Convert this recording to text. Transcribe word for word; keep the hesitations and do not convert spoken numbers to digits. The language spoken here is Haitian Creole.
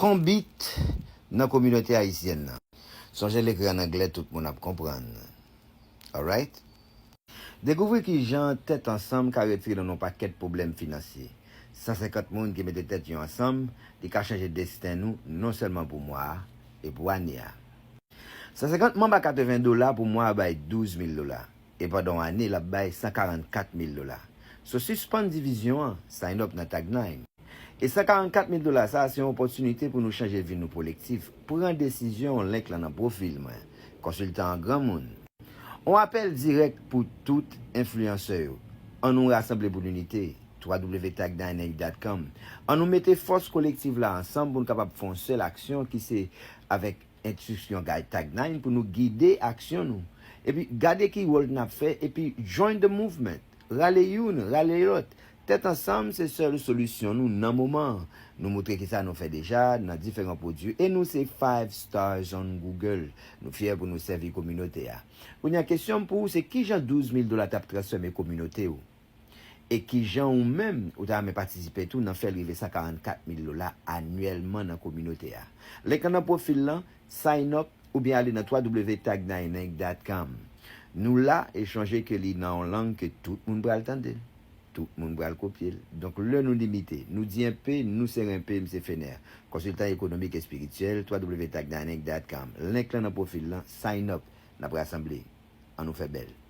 Konbit nan kominote ayisyèn nan. Sonje l ekri an anglè, tout moun ap konprann. Alright? Dekouvri kijan Tèt Ansanm ka retire nou nan yon pakèt pwoblèm finansye. San senkant moun ki mete tèt yo ansanm, li ka chanje desten nou non sèlman pou mwa a, e pou ane a. San senkant manm a katreven dola pou mwa a bay douz mil dola, e pandan yon ane l ap bay san karannkat mil dola. So sispann divizyon an, sign up nan Tag nine. E san karannkat mil dola sa a se yon opòtinite pou nou chanje vi nou kolektif. Pran desizyon, link lan nan pwofil mwen. Konsiltan an granmoun. On apèl dirèk pou tout enfliyansè yo. Annou rasanble pou linite. twa w tag nine dot com. Annou mete fòs kolektif la ansanm pou n kapab fè yon sèl aksyon ki se avèk enstriksyon Tag nine pou nou gide aksyon nou. Epi gade ki wòl n ap fè, epi join the movement. Rale youn, rale lòt. Tèt ansanm se sèl solisyon nou nan moman an. Nou montre kisa nou fè deja nan diferan pwodui e nou se five stars on Google. Nou fyè pou nou sèvi kominote a. Kounye a, kesyon m pou ou se kijan douz mil dola t ap transfòme kominote w? E kijan ou menm ou ta renmen patisipe tou nan fè l rive san karannkat mil dola anyèlman nan kominote a? Link lan nan pwofil lan, sign up oubyen ale nan twa w tag nine dot com. Nou la e sonje ke li nan yon lang ke tout moun pral tande l. Tout moun pral kopye l. Donk lè nou limite, nou di en P, nou sere en P, m se Fener, konsiltan ekonomik espirityèl, twa w tag nine dot com. Link lan nan pwofil lan, sign up, n ap rasanble. Annou fè bèl.